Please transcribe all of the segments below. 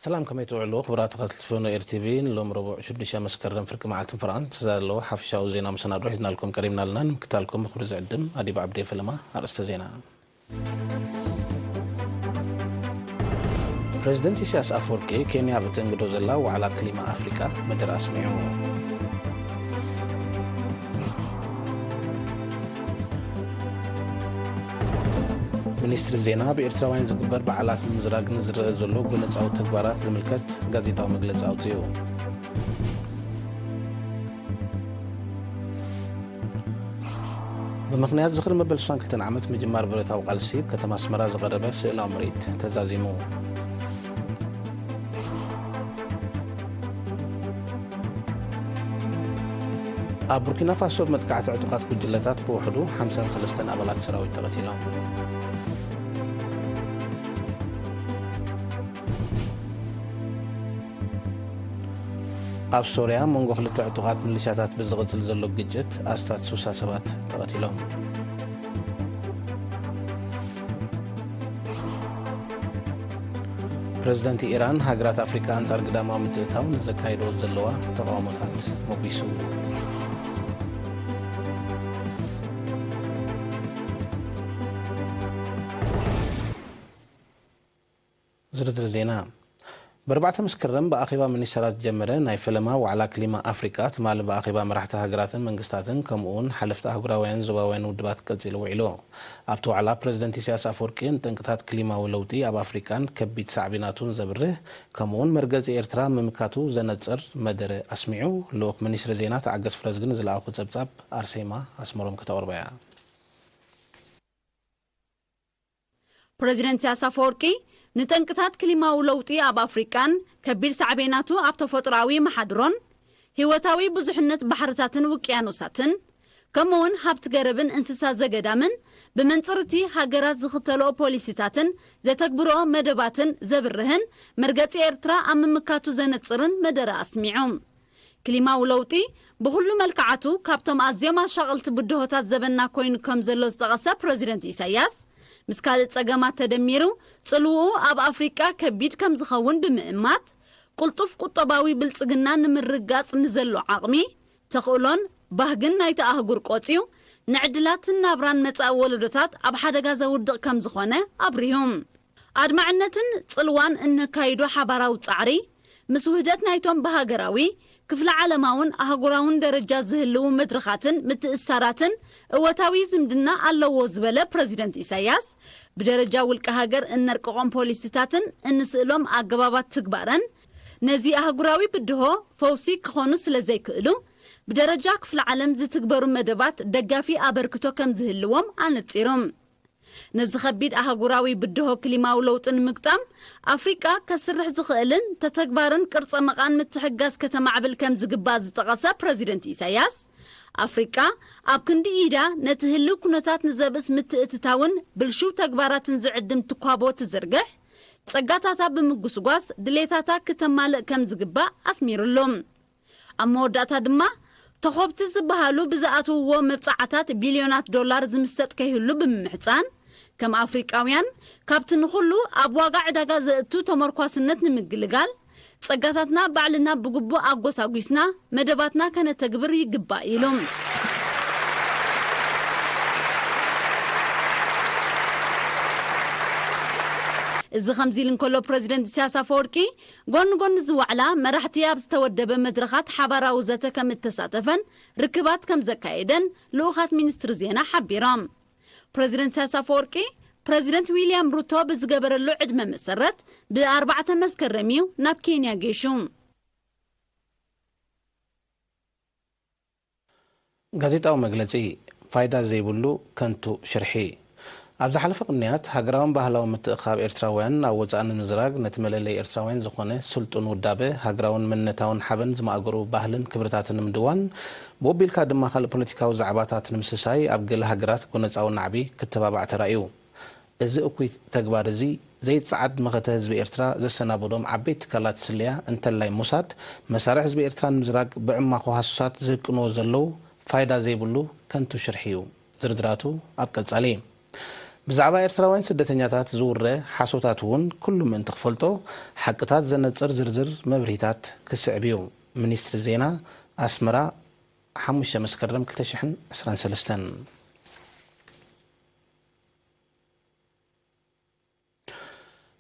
ሰላም፣ ከመይ ትውዕሉ ክቡራት ተኸታተልቲ ኖኤር ቲቪ? ንሎም ረቡዕ ሽዱሽተ መስከረም ፍርቂ መዓልትን ፍርቓን ተዛለዎ ሓፈሻዊ ዜና መሰናዶ ሒዝናልኩም ቀሪብና ኣለና። ንምክታልኩም ብኽብሪ ዝዕድም ኣዲብ ዓብዴ ፈለማ። ኣርእስተ ዜና። ፕሬዚደንት ኢሳያስ ኣፈወርቂ ኬንያ ብተንግዶ ዘላ ዋዕላ ክሊማ ኣፍሪቃ መደረ ኣስሚዑ። ሚኒስትሪ ዜና፣ ብኤርትራውያን ዝግበር በዓላት ንምዝራግ ንዝረአ ዘሎ ጎነጻዊ ተግባራት ዝምልከት ጋዜጣዊ መግለጺ ኣውጺኡ። ብምኽንያት ዝኽሪ መበል ሱሳን ክልተን ዓመት ምጅማር ብረታዊ ቃልሲ፣ ኣብ ከተማ ኣስመራ ዝቐረበ ስእላዊ ምርኢት ተዛዚሙ። ኣብ ቡርኪና ፋሶ ብመጥቃዕቲ ዕጡቓት ጉጅለታት ብውሕዱ ሓምሳን ሰለስተን ኣባላት ሰራዊት ተቐቲሎም። ኣብ ሶርያ መንጎ ክልተ ዕጡቓት ሚሊሻታት ብዝቕጽል ዘሎ ግጭት ኣስታት ስሳ ሰባት ተቐቲሎም። ፕረዚደንት ኢራን፣ ሃገራት ኣፍሪካ ኣንጻር ግዳማዊ ምትእትታው ንዘካይዶ ዘለዋ ተቓውሞታት ሞጒሱ። ዝርዝር ዜና። ብኣርባዕተ መስከረም ብኣኼባ ሚኒስተራት ዝጀመረ ናይ ፈለማ ዋዕላ ክሊማ ኣፍሪቃ፣ ትማሊ ብኣኼባ መራሕቲ ሃገራትን መንግስታትን ከምኡ እውን ሓለፍቲ ኣህጉራውያን ዞባውያን ውድባት ቀጺሉ ውዒሉ። ኣብቲ ዋዕላ ፕረዚደንት ኢሳያስ ኣፈወርቂ ንጠንቅታት ክሊማዊ ለውጢ ኣብ ኣፍሪቃን ከቢድ ሳዕቤናቱን ዘብርህ፣ ከምኡ እውን መርገጺ ኤርትራ ምምካቱ ዘነጽር መደረ ኣስሚዑ። ልኡኽ ሚኒስትሪ ዜና ተዓገስ ፍረዝግን ዝለኣኹ ጸብጻብ ኣርሴማ ኣስመሮም ከተቕርቦ እያ። ፕረዚደንት ኢሳያስ ኣፈወርቂ፣ ንጠንቅታት ክሊማዊ ለውጢ ኣብ ኣፍሪቃን ከቢድ ሳዕቤናቱ ኣብ ተፈጥሮኣዊ መሓድሮን ህይወታዊ ብዙሕነት ባሕርታትን ውቅያኖሳትን፣ ከምኡ'ውን ሃብቲ ገረብን እንስሳ ዘገዳምን ብመንጽር እቲ ሃገራት ዝኽተልኦ ፖሊሲታትን ዘተግብርኦ መደባትን ዘብርህን፣ መርገጺ ኤርትራ ኣብ ምምካቱ ዘነጽርን መደረ ኣስሚዑ። ክሊማዊ ለውጢ ብኹሉ መልክዓቱ ካብቶም ኣዝዮም ኣሻቐልቲ ብድሆታት ዘበንና ኮይኑ ከም ዘሎ ዝጠቐሰ ፕረዚደንት ኢሳያስ፣ ምስ ካልእ ጸገማት ተደሚሩ ጽልውኡ ኣብ ኣፍሪቃ ከቢድ ከም ዝኸውን ብምእማት፣ ቅልጡፍ ቁጠባዊ ብልጽግና ንምርግጋጽ ንዘሎ ዓቕሚ፣ ተኽእሎን ባህግን ናይታ ኣህጉር ቆጽዩ፣ ንዕድላትን ናብራን መጻኢ ወለዶታት ኣብ ሓደጋ ዘውድቕ ከም ዝኾነ ኣብሪሁ። ኣድማዕነትን ጽልዋን እነካይዶ ሓባራዊ ጻዕሪ፣ ምስ ውህደት ናይቶም ብሃገራዊ፣ ክፍለ ዓለማውን ኣህጉራውን ደረጃ ዝህልዉ መድረኻትን ምትእስሳራትን እወታዊ ዝምድና ኣለዎ ዝበለ ፕረዚደንት ኢሳያስ፣ ብደረጃ ውልቀ ሃገር እነርቅቖም ፖሊሲታትን እንስእሎም ኣገባባት ትግባረን፣ ነዚ ኣህጉራዊ ብድሆ ፈውሲ ክኾኑ ስለ ዘይክእሉ፣ ብደረጃ ክፍለ ዓለም ዝትግበሩ መደባት ደጋፊ ኣበርክቶ ከም ዝህልዎም ኣነጺሩ። ነዚ ከቢድ ኣህጉራዊ ብድሆ ክሊማዊ ለውጢ ንምግጣም ኣፍሪቃ ከስርሕ ዝኽእልን ተተግባርን ቅርጸ መቓን ምትሕግጋዝ ከተማዕብል ከም ዝግባእ ዝጠቐሰ ፕረዚደንት ኢሳያስ፣ ኣፍሪቃ ኣብ ክንዲ ኢዳ ነቲ ህልው ኩነታት ንዘብእስ ምትእትታውን ብልሽው ተግባራትን ዝዕድም ትኳቦ ትዝርግሕ፣ ጸጋታታ ብምጉስጓስ ድሌታታ ክተማልእ ከም ዝግባእ ኣስሚሩሉ። ኣብ መወዳእታ ድማ ተኾብቲ ዝበሃሉ ብዝኣትውዎ መብጻዓታት ቢልዮናት ዶላር ዝምሰጥ ከይህሉ ብምምሕጻን፣ ከም ኣፍሪቃውያን ካብቲ ንኹሉ ኣብ ዋጋ ዕዳጋ ዘእቱ ተመርኳስነት ንምግልጋል፣ ጸጋታትና ባዕልና ብግቡእ ኣጎሳጒስና መደባትና ከነተግብር ይግባእ ኢሉ። እዚ ከምዚ ኢሉ እንከሎ ፕረዚደንት ኢሳያስ ኣፈወርቂ ጎኒ ጎኒ እዚ ዋዕላ መራሕቲ ኣብ ዝተወደበ መድረኻት ሓባራዊ ዘተ ከም እተሳተፈን ርክባት ከም ዘካየደን ልኡኻት ሚኒስትሪ ዜና ሓቢሮም። ፕረዚደንት ኢሳያስ ኣፈወርቂ ፕረዚደንት ዊልያም ሩቶ ብዝገበረሉ ዕድመ መሰረት ብኣርባዕተ መስከረም እዩ ናብ ኬንያ ገይሹ። ጋዜጣዊ መግለጺ። ፋይዳ ዘይብሉ ከንቱ ሽርሒ። ኣብ ዝሓለፈ ቅንያት፣ ሃገራውን ባህላውን ምትእኽኻብ ኤርትራውያን ናብ ወጻኢ ንምዝራግ፣ ነቲ መለለዪ ኤርትራውያን ዝኾነ ስልጡን ውዳበ፣ ሃገራውን መንነታውን ሓበን ዝማእገሩ ባህልን ክብርታትን ንምድዋን፣ ብኡ ኣቢልካ ድማ ካልእ ፖለቲካዊ ዛዕባታት ንምስሳይ፣ ኣብ ገለ ሃገራት ጎነጻዊ ናዕቢ ክተባባዕ ተራእዩ። እዚ እኩይ ተግባር እዚ፣ ዘይጸዓድ መኸተ ህዝቢ ኤርትራ ዘሰናበዶም ዓበይቲ ትካላት ስለያ፣ እንተላይ ሞሳድ፣ መሳርሒ ህዝቢ ኤርትራ ንምዝራግ ብዕማኾ ሃሱሳት ዝህቅንዎ ዘለዉ ፋይዳ ዘይብሉ ከንቱ ሽርሒ እዩ። ዝርዝራቱ ኣብ ቀጻሊ። ብዛዕባ ኤርትራውያን ስደተኛታት ዝውረ ሓሶታት እውን ኩሉ ምእንቲ ክፈልጦ ሓቅታት ዘነጽር ዝርዝር መብርሂታት ክስዕብ እዩ። ሚኒስትሪ ዜና ኣስመራ፣ ሓሙሽተ መስከረም ክልተ ሽሕን ዕስራን ሰለስተን።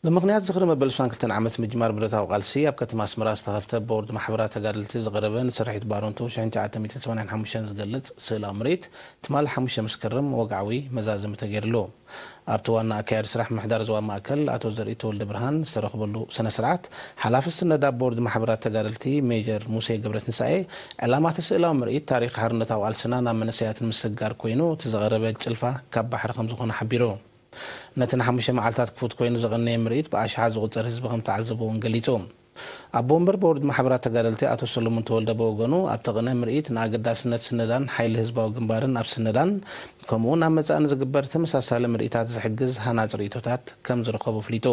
ብምኽንያት ዝኽሪ መበል ዕስራን ክልተን ዓመት ምጅማር ብረታዊ ቃልሲ፣ ኣብ ከተማ ኣስመራ ዝተኸፍተ ቦርድ ማሕበራት ተጋደልቲ ዝቐረበ ንስርሒት ባሮንቶ ሽሕን ትሽዓተ ሚእትን ሰማንያን ሓሙሽተን ዝገልጽ ስእላዊ ምርኢት፣ ትማሊ ሓሙሽተ መስከረም ወግዓዊ መዛዘሚ ተገይርሉ። ኣብቲ ዋና ኣካያዲ ስራሕ ምምሕዳር ዞባ ማእከል ኣቶ ዘርኢ ተወልደ ብርሃን ዝተረኽበሉ ስነ ስርዓት፣ ሓላፊ ስነዳ ቦርድ ማሕበራት ተጋደልቲ ሜጀር ሙሴ ገብረትንሳኤ፣ ዕላማ እቲ ስእላዊ ምርኢት ታሪኽ ሓርነታዊ ቃልስና ናብ መንእሰያት ንምስግጋር ኮይኑ፣ እቲ ዝቐረበ ጭልፋ ካብ ባሕሪ ከም ዝኾነ ሓቢሩ። ነቲ ንሓሙሽተ መዓልታት ክፉት ኮይኑ ዝቐነየ ምርኢት ብኣሽሓት ዝቑጸር ህዝቢ ከም ተዓዘቦ እውን ገሊጹ። ኣቦ ወንበር ቦርድ ማሕበራት ተጋደልቲ ኣቶ ሰሎሞን ተወልደ ብወገኑ፣ ኣብቲ ቅነ ምርኢት ንኣገዳስነት ስነዳን ሓይሊ ህዝባዊ ግንባርን ኣብ ስነዳን፣ ከምኡ እውን ኣብ መጻኢ ንዝግበር ተመሳሳሊ ምርኢታት ዝሕግዝ ሃናጺ ርእይቶታት ከም ዝረኸቡ ኣፍሊጡ።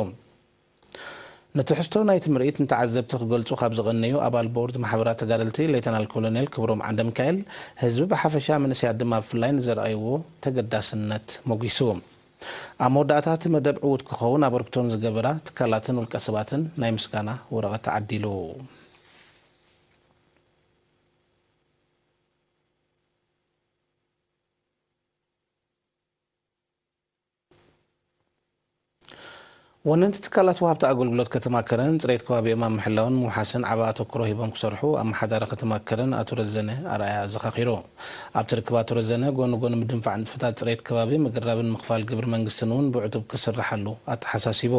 ንትሕዝቶ ናይቲ ምርኢት ንተዓዘብቲ ክገልጹ ካብ ዝቐነዩ ኣባል ቦርድ ማሕበራት ተጋደልቲ ሌተናል ኮሎኔል ክብሮም ዓንደሚካኤል፣ ህዝቢ ብሓፈሻ መንእሰያት ድማ ብፍላይ ንዘርኣይዎ ተገዳስነት ሞጒሱ። ኣብ መወዳእታ እቲ መደብ ዕዉት ክኸውን ኣበርክቶ ንዝገበራ ትካላትን ውልቀ ሰባትን ናይ ምስጋና ወረቐት ተዓዲሉ። ወነንቲ ትካላት ወሃብቲ ኣገልግሎት ከተማ ከረን ጽሬት ከባቢኦም ኣብ ምሕላውን ምውሓስን ዓቢ ኣተኩሮ ሂቦም ክሰርሑ ኣመሓዳሪ ከተማ ከረን ኣቶ ረዘነ ኣርኣያ ኣዘኻኺሩ። ኣብቲ ርክብ ኣቶ ረዘነ ጎኒ ጎኒ ምድንፋዕ ንጥፈታት ጽሬት ከባቢ፣ ምግራብን ምኽፋል ግብሪ መንግስትን እውን ብዕቱብ ክስርሓሉ ኣተሓሳሲቡ።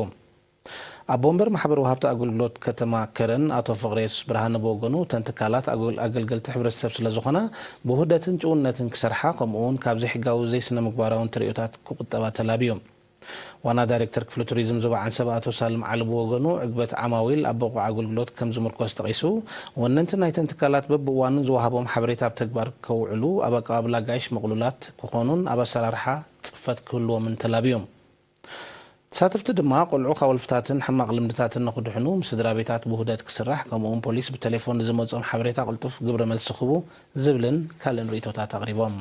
ኣቦ ወንበር ማሕበር ወሃብቲ ኣገልግሎት ከተማ ከረን ኣቶ ፍቕረ የሱስ ብርሃነ ብወገኑ፣ እተን ትካላት ኣገል-፣ ኣገልገልቲ ሕብረተሰብ ስለ ዝኾና ብውህደትን ጭውነትን ክሰርሓ፣ ከምኡ እውን ካብ ዘይሕጋዊ ዘይስነ ምግባራውን ተርእዮታት ክቑጠባ ተላብዩ። ዋና ዳይሬክተር ክፍሊ ቱሪዝም ዞባ ዓንሰባ ኣቶ ሳልም ዓሊ ብወገኑ፣ ዕግበት ዓማዊል ኣብ ብቑዕ ኣገልግሎት ከም ዝምርኮስ ጠቒሱ፣ ወነንቲ ናይተን ትካላት በብእዋኑ ዝወሃቦም ሓበሬታ ኣብ ተግባር ከውዕሉ፣ ኣብ ኣቀባብላ ኣጋይሽ ምቕሉላት ክኾኑን ኣብ ኣሰራርሓ ጽፈት ክህልዎምን ተላብዮም። ተሳተፍቲ ድማ፣ ቆልዑ ካብ ወልፍታትን ሕማቕ ልምድታትን ንኽድሕኑ፣ ምስ ስድራ ቤታት ብውህደት ክስራሕ፣ ከምኡውን ፖሊስ ብቴሌፎን ንዝመጾም ሓበሬታ ቅልጡፍ ግብረ መልሲ ክህቡ ዝብልን ካልእን ርእይቶታት ኣቕሪቦም።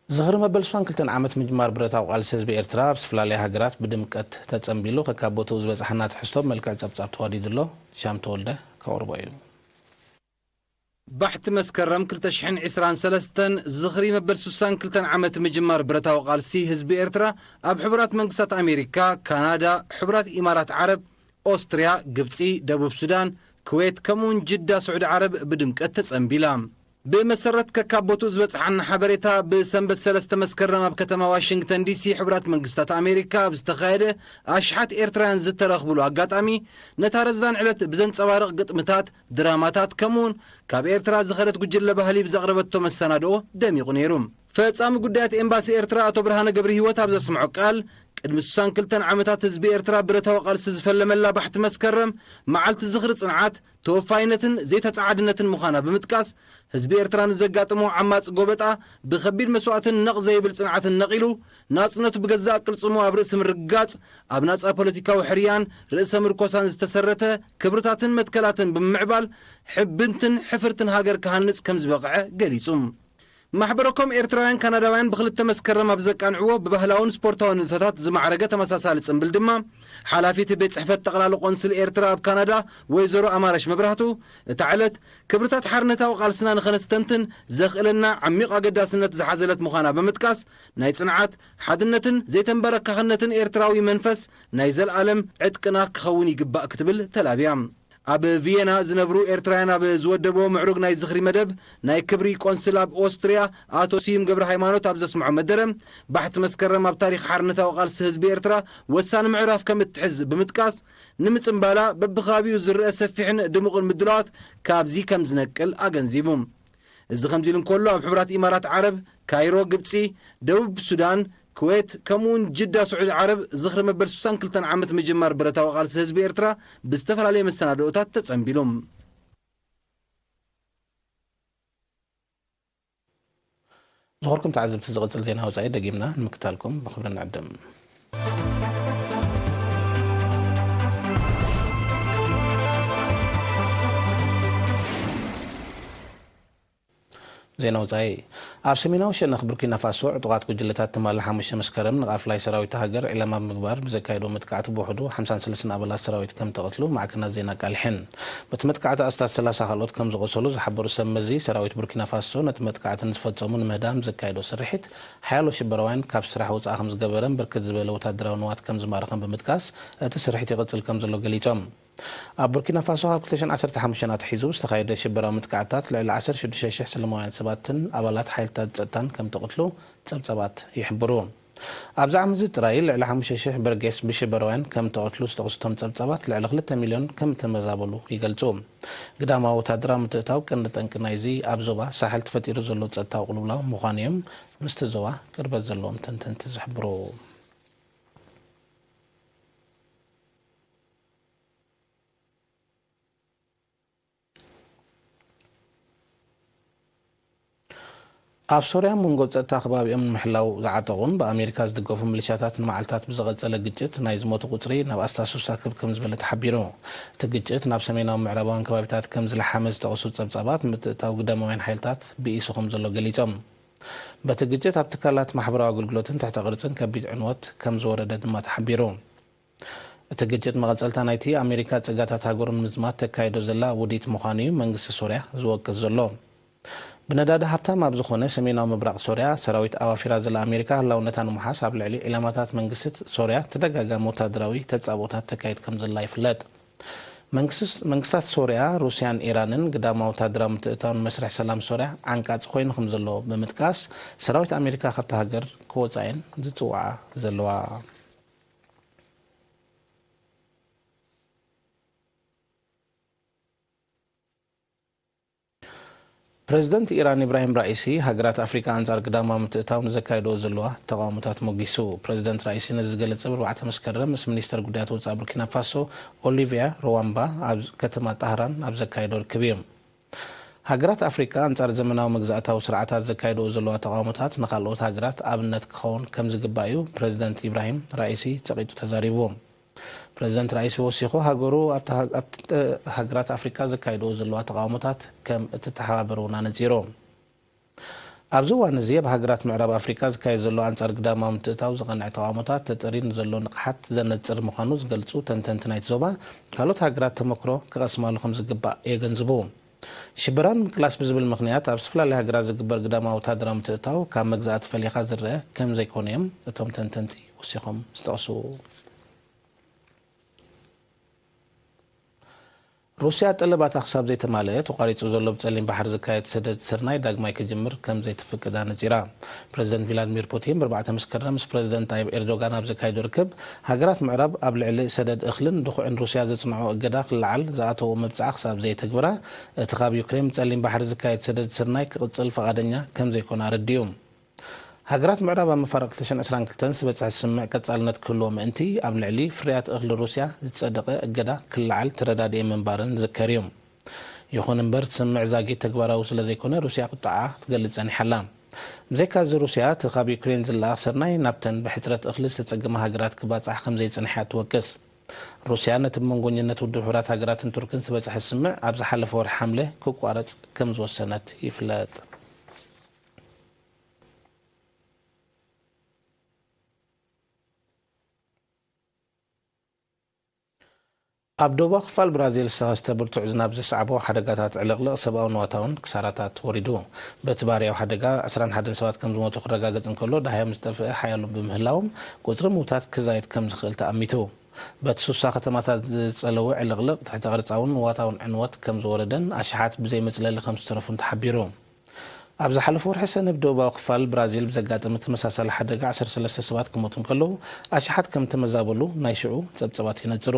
ዝኽሪ መበል ዕስራን ክልተን ዓመት ምጅማር ብረታዊ ቃልሲ ህዝቢ ኤርትራ ኣብ ዝተፈላለያ ሃገራት ብድምቀት ተጸንቢሉ። ከካብ ቦትኡ ዝበጽሓና ትሕዝቶ ብመልክዕ ጸብጻብ ተዋዲዱ ኣሎ። ሻም ተወልደ ከቕርቦ እዩ። ባሕቲ መስከረም ክልተ ሽሕን ዕስራን ሰለስተን ዝኽሪ መበል ሱሳን ክልተን ዓመት ምጅማር ብረታዊ ቃልሲ ህዝቢ ኤርትራ ኣብ ሕቡራት መንግስታት ኣሜሪካ፣ ካናዳ፣ ሕቡራት ኢማራት ዓረብ፣ ኦስትርያ፣ ግብጺ፣ ደቡብ ሱዳን፣ ኩዌት፣ ከምኡውን ጅዳ ስዑዲ ዓረብ ብድምቀት ተጸንቢላ። ብመሰረት ከካብ ቦትኡ ዝበጽሓና ሓበሬታ፣ ብሰንበት ሰለስተ መስከረም ኣብ ከተማ ዋሽንግተን ዲሲ ሕቡራት መንግስታት ኣሜሪካ ኣብ ዝተኻየደ ኣሽሓት ኤርትራውያን ዝተረኽብሉ ኣጋጣሚ፣ ነታ ረዛን ዕለት ብዘንጸባርቕ ግጥምታት፣ ድራማታት፣ ከምኡውን ካብ ኤርትራ ዝኸደት ጉጅለ ባህሊ ብዘቕረበቶ መሰናድኦ ደሚቑ ነይሩ። ፈጻሚ ጉዳያት ኤምባሲ ኤርትራ ኣቶ ብርሃነ ገብረሂወት ኣብ ዘስምዖ ቃል፣ ቅድሚ ሱሳን ክልተን ዓመታት ህዝቢ ኤርትራ ብረታዊ ቃልሲ ዝፈለመላ ባሕቲ መስከረም፣ መዓልቲ ዝኽሪ ጽንዓት፣ ተወፋይነትን ዘይተጻዓድነትን ምዃና ብምጥቃስ፣ ህዝቢ ኤርትራ ንዘጋጠሞ ዓማጺ ጎበጣ ብኸቢድ መስዋእትን ነቕ ዘይብል ጽንዓትን ነቒሉ፣ ናጽነቱ ብገዛእ ቅልጽሙ ኣብ ርእሲ ምርግጋጽ፣ ኣብ ናጻ ፖለቲካዊ ሕርያን ርእሰ ምርኮሳን ዝተሰረተ ክብርታትን መትከላትን ብምምዕባል፣ ሕብንትን ሕፍርትን ሃገር ክሃንጽ ከም ዝበቕዐ ገሊጹ። ማሕበረኮም ኤርትራውያን ካናዳውያን ብክልተ መስከረም ኣብ ዘቃንዕዎ ብባህላውን ስፖርታውን ንጥፈታት ዝማዕረገ ተመሳሳሊ ጽምብል ድማ፣ ሓላፊ እቲ ቤት ጽሕፈት ጠቕላሊ ቆንስል ኤርትራ ኣብ ካናዳ ወይዘሮ ኣማረሽ መብራህቱ፣ እታ ዕለት ክብርታት ሓርነታዊ ቃልስና ንኸነስተንትን ዘኽእለና ዓሚቕ ኣገዳስነት ዝሓዘለት ምዃና ብምጥቃስ፣ ናይ ጽንዓት፣ ሓድነትን ዘይተንበረካኽነትን ኤርትራዊ መንፈስ ናይ ዘልኣለም ዕጥቅና ክኸውን ይግባእ ክትብል ተላብያ። ኣብ ቪየና ዝነብሩ ኤርትራውያን ኣብ ዝወደብዎ ምዕሩግ ናይ ዝኽሪ መደብ፣ ናይ ክብሪ ቆንስል ኣብ ኦስትርያ ኣቶ ስዩም ገብረ ሃይማኖት ኣብ ዘስምዖ መደረ፣ ባሕቲ መስከረም ኣብ ታሪኽ ሓርነታዊ ቃልሲ ህዝቢ ኤርትራ ወሳኒ ምዕራፍ ከም እትሕዝ ብምጥቃስ፣ ንምጽንባላ በብከባቢኡ ዝረአ ሰፊሕን ድሙቕን ምድላዋት ካብዚ ከም ዝነቅል ኣገንዚቡ። እዚ ከምዚ ኢሉ እንከሎ፣ ኣብ ሕቡራት ኢማራት ዓረብ፣ ካይሮ፣ ግብጺ፣ ደቡብ ሱዳን፣ ኩዌት፣ ከምኡውን ጅዳ ስዑዲ ዓረብ ዝኽሪ መበል ሱሳን ክልተን ዓመት ምጅማር ብረታዊ ቃልሲ ህዝቢ ኤርትራ ብዝተፈላለየ መሰናድኦታት ተጸንቢሉ። ዝኸበርኩም ተዓዘብቲ፣ ዝቕጽል ዜና ወጻኢ ደጊምና ንምክታልኩም ብኽብሪ ንዕድም። ዜና ወጻኢ። ኣብ ሰሜናዊ ሸነኽ ቡርኪና ፋሶ፣ ዕጡቓት ጉጅለታት ትማሊ ሓሙሽተ መስከረም ንቓፍላይ ሰራዊት ሃገር ዒላማ ብምግባር ብዘካየዶ መጥቃዕቲ ብውሕዱ ሓምሳን ሰለስተን ኣባላት ሰራዊት ከም ተቐትሉ ማዕከናት ዜና ኣቃሊሐን። በቲ መጥቃዕቲ ኣስታት ሰላሳ ካልኦት ከም ዝቖሰሉ ዝሓበሩ ሰብ መዚ፣ ሰራዊት ቡርኪና ፋሶ ነቲ መጥቃዕቲ ንዝፈጸሙ ንምህዳም ዘካየዶ ስርሒት፣ ሓያሎ ሽበራውያን ካብ ስራሕ ውጻእ ከም ዝገበረን ብርክት ዝበለ ወታደራዊ ንዋት ከም ዝማረኸን ብምጥቃስ፣ እቲ ስርሒት ይቕጽል ከም ዘሎ ገሊጾም። ኣብ ቡርኪና ፋሶ ካብ ክልተ ሽሕን ዓሰርተ ሓሙሽተን ኣትሒዙ ዝተኻየደ ሽበራዊ መጥቃዕትታት ልዕሊ ዓሰርተ ሽዱሽተ ሽሕ ሰላማውያን ሰባትን ኣባላት ሓይልታት ጸጥታን ከም ተቐትሉ ጸብጻባት ይሕብሩ። ኣብዚ ዓመት እዚ ጥራይ ልዕሊ ሓሙሽተ ሽሕ በርጌስ ብሽበራውያን ከም ተቐትሉ ዝጠቕሱ እቶም ጸብጻባት፣ ልዕሊ ክልተ ሚልዮን ከም እተመዛበሉ ይገልጹ። ግዳማዊ ወታደራዊ ምትእታው ቀንዲ ጠንቂ ናይዚ ኣብ ዞባ ሳሕል ተፈጢሩ ዘሎ ጸጥታዊ ቅልውላው ምዃኑ እዮም ምስቲ ዞባ ቅርበት ዘለዎም ተንተንቲ ዝሕብሩ። ኣብ ሶርያ መንጎ ጸጥታ ከባቢኦም ንምሕላው ዝዓጠቑን ብኣሜሪካ ዝድገፉ ሚሊሻታት ንመዓልታት ብዝቐጸለ ግጭት ናይ ዝሞቱ ቁጽሪ ናብ ኣስታት ስሳ ክብ ከም ዝበለ ተሓቢሩ። እቲ ግጭት ናብ ሰሜናዊ ምዕራባውያን ከባቢታት ከም ዝለሓመ ዝጠቕሱ ጸብጻባት፣ ምትእታው ግዳማውያን ሓይልታት ብኢሱ ከም ዘሎ ገሊጾም። በቲ ግጭት ኣብ ትካላት ማሕበራዊ ኣገልግሎትን ትሕተ ቅርጽን ከቢድ ዕንወት ከም ዝወረደ ድማ ተሓቢሩ። እቲ ግጭት መቐጸልታ ናይቲ ኣሜሪካ ጸጋታት ሃገሩ ንምዝማት ተካይዶ ዘላ ውዲት ምዃኑ እዩ መንግስቲ ሶርያ ዝወቅስ ዘሎ። ብነዳዲ ሃብታም ኣብ ዝኾነ ሰሜናዊ ምብራቕ ሶርያ፣ ሰራዊት ኣዋፊራ ዘላ ኣሜሪካ፣ ህላውነታ ንምውሓስ ኣብ ልዕሊ ዒላማታት መንግስቲ ሶርያ ተደጋጋሚ ወታደራዊ ተጻብኦታት ተካይድ ከም ዘላ ይፍለጥ። መንግስስ-፣ መንግስታት ሶርያ፣ ሩስያን ኢራንን ግዳማዊ ወታደራዊ ምትእትታው ንመስርሕ ሰላም ሶርያ ዓንቃጺ ኮይኑ ከም ዘሎ ብምጥቃስ፣ ሰራዊት ኣሜሪካ ካብታ ሃገር ክወጻ እየን ዝጽውዓ ዘለዋ። ፕረዚደንት ኢራን ኢብራሂም ራኢሲ፣ ሃገራት ኣፍሪካ ኣንጻር ግዳማዊ ምትእትታው ንዘካየድኦ ዘለዋ ተቓውሞታት ሞጊሱ። ፕረዚደንት ራኢሲ ነዚ ዝገለጸ ብኣርባዕተ መስከረም ምስ ሚኒስተር ጉዳያት ወጻኢ ቡርኪና ፋሶ ኦሊቪያ ሩዋምባ ኣብ ከተማ ጣህራን ኣብ ዘካየዶ ርክብ እዩ። ሃገራት ኣፍሪካ ኣንጻር ዘመናዊ መግዛእታዊ ስርዓታት ዘካየድኦ ዘለዋ ተቓውሞታት ንኻልኦት ሃገራት ኣብነት ክኸውን ከም ዝግባእ እዩ ፕረዚደንት ኢብራሂም ራኢሲ ጸቒጡ ተዛሪቡ። ፕረዚደንት ራኢሲ ወሲኹ፣ ሃገሩ ኣብቲ ሃ-፣ ኣብቲ ሃገራት ኣፍሪካ ዘካየድኦ ዘለዋ ተቓውሞታት ከም እትተሓባበር እውን ኣነጺሩ። ኣብዚ እዋን እዚ ኣብ ሃገራት ምዕራብ ኣፍሪካ ዝካየድ ዘሎ ኣንጻር ግዳማዊ ምትእታው ዝቐንዐ ተቓውሞታት ተጠሪ ንዘሎ ንቕሓት ዘነጽር ምዃኑ ዝገልጹ ተንተንቲ ናይቲ ዞባ፣ ካልኦት ሃገራት ተመክሮ ክቐስማሉ ከም ዝግባእ የገንዝቡ። ሽበራ ንምቅላስ ብዝብል ምኽንያት ኣብ ዝተፈላለያ ሃገራት ዝግበር ግዳማዊ ወታደራዊ ምትእታው ካብ መግዛእቲ ፈሊኻ ዝረአ ከም ዘይኮነ እዮም እቶም ተንተንቲ ወሲኾም ዝጠቕሱ። ሩስያ ጠለባታ ክሳብ ዘይተማልአ፣ ተቋሪጹ ዘሎ ብጸሊም ባሕሪ ዝካየድ ሰደድ ስርናይ ዳግማይ ክጅምር ከም ዘይትፍቅድ ኣነጺራ። ፕረዚደንት ቪላድሚር ፑቲን ብኣርባዕተ መስከረም ምስ ፕረዚደንት ጣይብ ኤርዶጋን ኣብ ዘካየዶ ርክብ፣ ሃገራት ምዕራብ ኣብ ልዕሊ ሰደድ እኽልን ድኹዕን ሩስያ ዘጽንዖ እገዳ ክለዓል ዝኣተዎ መብጽዓ ክሳብ ዘየተግብራ፣ እቲ ካብ ዩክሬን ብጸሊም ባሕሪ ዝካየድ ሰደድ ስርናይ ክቕጽል ፍቓደኛ ከም ዘይኮነ ኣረዲኡ። ሃገራት ምዕራብ ኣብ መፋርቕ ክልተ ሽሕን ዕስራን ክልተን ዝበጽሐ ስምምዕ ቀጻልነት ክህልዎ ምእንቲ፣ ኣብ ልዕሊ ፍርያት እኽሊ ሩስያ ዝጸደቐ እገዳ ክለዓል ተረዳዲኤ ምንባረን ዝዝከር እዩ። ይኹን እምበር፣ እቲ ስምምዕ ዛጊት ተግባራዊ ስለ ዘይኮነ፣ ሩስያ ቁጥዓኣ ክትገልጽ ጸኒሓ ኣላ። ብዘይካዚ፣ ሩስያ እቲ ካብ ዩክሬን ዝለኣኽ ስርናይ ናብተን ብሕጽረት እኽሊ ዝተጸገማ ሃገራት ክባጻሕ ከም ዘይጸንሐ እያ ትወቅስ። ሩስያ ነቲ ብመንጎኝነት ውድብ ሕቡራት ሃገራትን ቱርክን ዝበጽሐ ስምምዕ ኣብ ዝሓለፈ ወርሒ ሓምለ ክቋረጽ ከም ዝወሰነት ይፍለጥ። ኣብ ደቡባዊ ክፋል ብራዚል ዝተኸስተ ብርቱዕ ዝናብ ዘስዓቦ ሓደጋታት ዕልቕልቕ ሰብኣውን ንዋታውን ክሳራታት ወሪዱ። በቲ ባህርያዊ ሓደጋ ዕስራን ሓደን ሰባት ከም ዝሞቱ ክረጋገጽ እንከሎ፣ ደሃዮም ዝጠፍአ ሓያሎ ብምህላዎም፣ ቁጽሪ ምውታት ክዛይድ ከም ዝኽእል ተኣሚቱ። በቲ ሱሳ ከተማታት ዝጸለወ ዕልቕልቕ፣ ትሕተ ቅርጻውን ንዋታውን ዕንወት ከም ዝወረደን ኣሽሓት ብዘይ መጽለሊ ከም ዝተረፉን ተሓቢሩ። ኣብ ዝሓለፈ ወርሒ ሰነ፣ ኣብ ደቡባዊ ክፋል ብራዚል ብዘጋጠመ ተመሳሳሊ ሓደጋ ዓሰርተ ሰለስተ ሰባት ክሞቱ እንከለዉ፣ ኣሽሓት ከም ተመዛበሉ ናይ ሽዑ ጸብጸባት ይነጽሩ።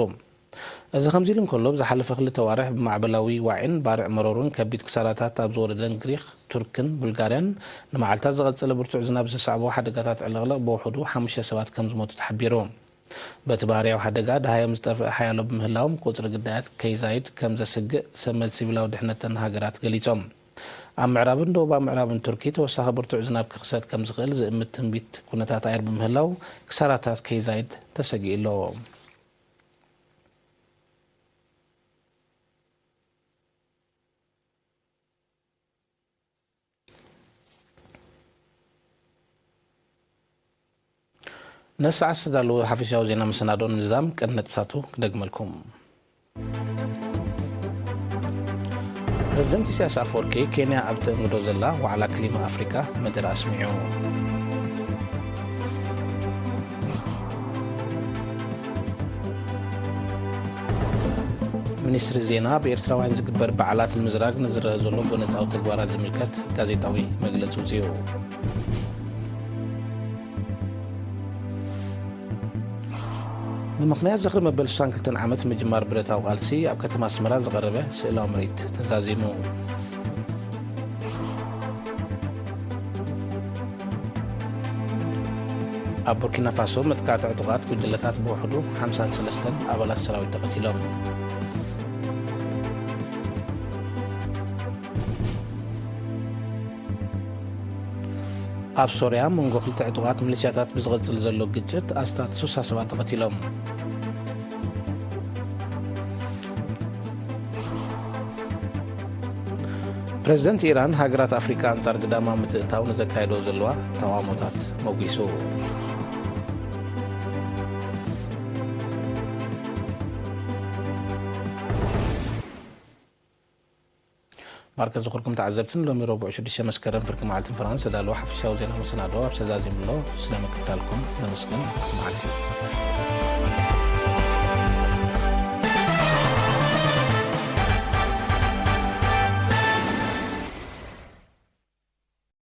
እዚ ከምዚ ኢሉ እንከሎ፣ ኣብ ዝሓለፈ ክልተ ዋርሕ ብማዕበላዊ ዋዒን ባርዕ መሮርን ከቢድ ክሳራታት ኣብ ዝወረደን ግሪኽ፣ ቱርክን ቡልጋርያን፣ ንመዓልታት ዝቐጸለ ብርቱዕ ዝናብ ዘስዓቦ ሓደጋታት ዕልቕልቕ ብውሕዱ ሓሙሽተ ሰባት ከም ዝሞቱ ተሓቢሩ። በቲ ባህርያዊ ሓደጋ ደሃዮም ዝጠፍእ ሓያሎ ብምህላዎም፣ ቁጽሪ ግዳያት ከይዛይድ ከም ዘስግእ ሰመድ ሲቪላዊ ድሕነተን ሃገራት ገሊጾም። ኣብ ምዕራብን ደቡባዊ ምዕራብን ቱርኪ ተወሳኺ ብርቱዕ ዝናብ ክኽሰት ከም ዝኽእል ዝእምት ትንቢት ኩነታት ኣየር ብምህላው፣ ክሳራታት ከይዛይድ ተሰጊኡ ኣሎ። ነሰዓት ዝተዳለወ ሓፈሻዊ ዜና መሰናዶ ንምዝዛም ቀንዲ ነጥብታቱ ክደግመልኩም። ፕረዚደንት ኢሳያስ ኣፈወርቂ ኬንያ ኣብ ተእንግዶ ዘላ ዋዕላ ክሊማ ኣፍሪቃ መደረ ኣስሚዑ። ሚኒስትሪ ዜና፣ ብኤርትራውያን ዝግበር በዓላት ንምዝራግ ንዝረአ ዘሎ ጎነጻዊ ተግባራት ዝምልከት ጋዜጣዊ መግለጺ ውጽኡ። ብምኽንያት ዝኽሪ መበል ስሳን ክልተን ዓመት ምጅማር ብረታዊ ቃልሲ ኣብ ከተማ ኣስመራ ዝቐረበ ስእላዊ ምርኢት ተዛዚሙ። ኣብ ቡርኪና ፋሶ መጥቃዕቲ ዕጡቓት ጉጅለታት ብውሕዱ ሓምሳን ሰለስተን ኣባላት ሰራዊት ተቐቲሎም። ኣብ ሶርያ መንጎ ክልተ ዕጡቓት ሚሊሽያታት ብዝቐጽል ዘሎ ግጭት ኣስታት ስሳ ሰባት ተቐቲሎም። ፕረዚደንት ኢራን ሃገራት ኣፍሪካ ኣንጻር ግዳማ ምትእታው ንዘካየዶ ዘለዋ ተቓውሞታት መጒሱ። ማርከ ዝኽርኩም ተዓዘብትን ሎሚ ረቡዕ ሽዱሽተ መስከረም ፍርቂ መዓልትን ፍራንስ ዘዳለወ ሓፈሻዊ ዜና መሰናዶ ኣብ ሰዛዚምሎ ስለ ምክታልኩም ነመስግን። መዓልቲ